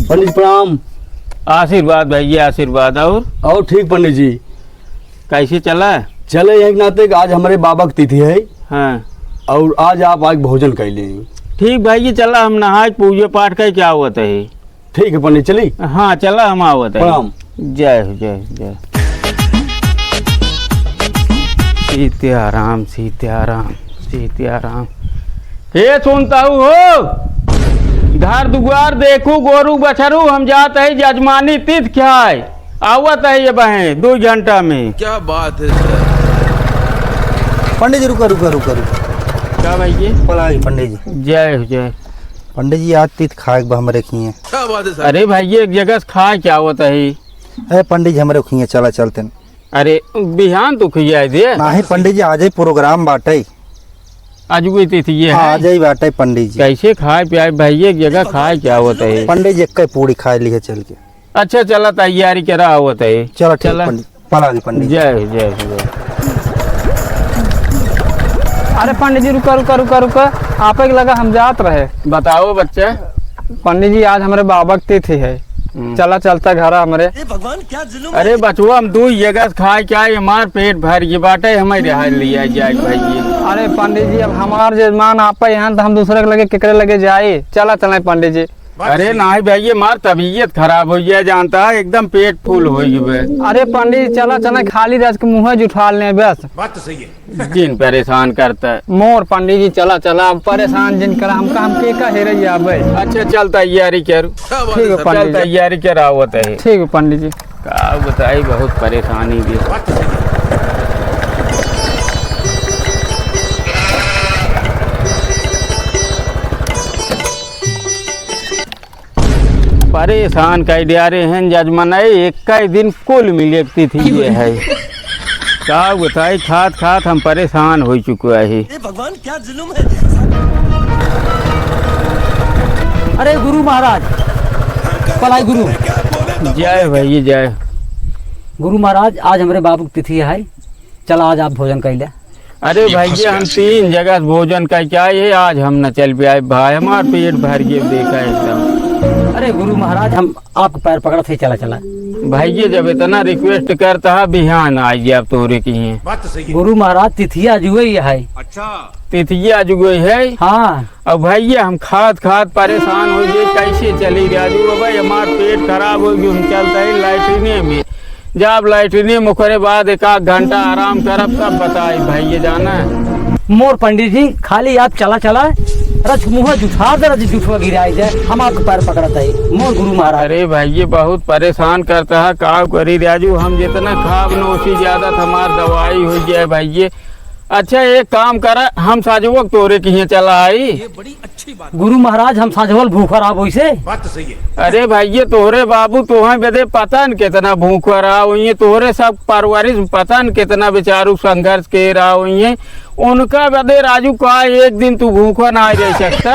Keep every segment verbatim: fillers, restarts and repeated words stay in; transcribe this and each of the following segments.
पंडित जी, प्रणाम। आशीर्वाद भैया, आशीर्वाद। और? और ठीक पंडित जी। कैसे चला? चले यही नाते कि आज हमरे बाबा की तिथि है। हाँ। और आज आप आके भोजन कर लें। ठीक भाई जी, चला हम नहाए पूजा पाठ करके आवत है। ठीक है पंडित, चली? हाँ, चला हम आवत है। प्रणाम। जय हो, जय हो, जय हो। सीताराम, सीताराम, सीताराम। हे सुनताऊ हो, घर दुआर देखू, गोरू बछरू, हम जात है जजमानी तिथि खाए। आवत है ये बहें दो घंटा में। क्या बात है सर। पंडित जी, रुका, रुका, रुका, रुका। का भाई जी? प्रणाम पंडित जी। जय हो, जय। पंडित जी, आज तिथि खाए के बा हमरे खिए। क्या बात है सर। अरे भाई, एक जगह से खाए के आवत है। अरे पंडित जी, हमरे खिए चला चलते हैं। अरे, बिहान तो खियाए दे। नाही पंडित जी, आज ही प्रोग्राम बाटे। आज वो तिथि ये हाँ, है। आज ही बाटे पंडित जी। कैसे खाए पियाए भाई, एक जगह खाए के आवत है। पंडित जी, एक पूड़ी खाए लिए चल के। अच्छा, चला तैयारी करा आवत है। चला, ठीक चला। पंडित, पला दी पंडित जी। जय हो, जय हो, जय हो। अरे पंडित जी, रुका, रुका, रुका, रुका। आप एक लगा हम जात रहे। बताओ बच्चा। पंडित जी, आज हमरे बाबा की तिथि है। हम्म। चला, चलता घर हमरे। अरे बचवा, हम दू जगह से खाए के आए, हमार पेट भर गई बाटे, हमें रिहाई लिया जाए भाई। अरे पंडित जी, अब हमार जजमान आप ही हैं, तो हम दूसरे के लगे, केकरे लगे जाए? चला, चले पंडित जी। अरे नाहीं भाई, हमार तबीयत खराब हो गया, जानता है, एकदम पेट फुल हो गई बे। अरे पंडित जी, चला, चला, खाली रस के मुँह जुठा ले बस। बात तो सही है। जिन परेशान करता है। मोर पंडित जी, चला, चला, अब परेशान जिन करा, हमका, हम के का हेरे जाबे। अच्छा, चल तैयारी कर। ठीक है, चल पंडित जी। तैयारी कर, आवत है। ठीक है, पंडित जी। का बताई, बहुत परेशानी भी है। परेशान कर दिया रे हैं जजमनई, एक ही दिन कुल मिले तिथि ये है। का बताई, खात खात हम परेशान हो चुका है। हे भगवान, क्या जुल्म है। अरे गुरु महाराज, पलाई गुरु। जय भैया, जय। गुरु महाराज, आज हमरे बाबू की तिथि है, चला आज आप भोजन कर ले। अरे भैया, हम तीन जगह से भोजन करके आए हैं, आज हम न चल पाए भाई, हमार पेट भर गए, देखा एकदम। अरे गुरु महाराज, हम आपके पैर पकड़त है, चला, चला। भैया, जब इतना रिक्वेस्ट करता है, बिहान आ गया, अब तोरे की है। बात तो सही है। गुरु महाराज, तिथिया जुए ही है। अच्छा। तिथिया जुए है? हाँ। अब भैया, हम खात खात परेशान हो गए, कैसे चली राजू? अब हमार पेट खराब हो गई, हम चलता है लैट्रिने में। जब लैट्रिने में ओकरे बाद एक आध घंटा आराम करब, तब बताई भैया जाना। मोर पंडित जी, खाली आप चला चला, रच मुँह जुठा दे, रच जुठवा गिराई जाए, हम आपके पैर पकड़त है, मोर गुरु महाराज। अरे भैया, बहुत परेशान करता है, का करी राजू, हम जितना खाब न उसी ज्यादा हमार दवाई हो जाए भैया। अच्छा, एक काम करा, हम साजवक तोरे किहे चला आई। गुरु महाराज, हम साझवल भूखा रहा वैसे। बात तो सही है। अरे भैया, तोहरे बाबू तोहे बदे पता न कितना भूखा रहा होइहे, तोहरे सब परवरिश में पता न कितना बेचारू संघर्ष के रहा होइहे। उनका बदे राजू का एक दिन तू भूखा ना रह सकता,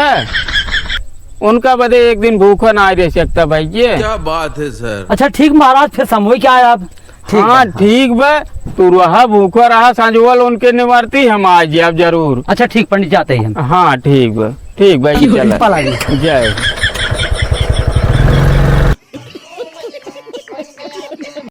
उनका बदे एक दिन भूखा ना रह सकता भैया। क्या बात है सर। अच्छा ठीक महाराज, फिर समोई क्या है आप? ठीक हाँ, बा। ठीक बा। तू रहा, भूखा रहा, संझवल उनके निमरती, हम आ जाब जरूर। अच्छा, ठीक पंडित, जाते ही हम। हाँ, ठीक बा, ठीक बा, ये चला। पला गई। जय।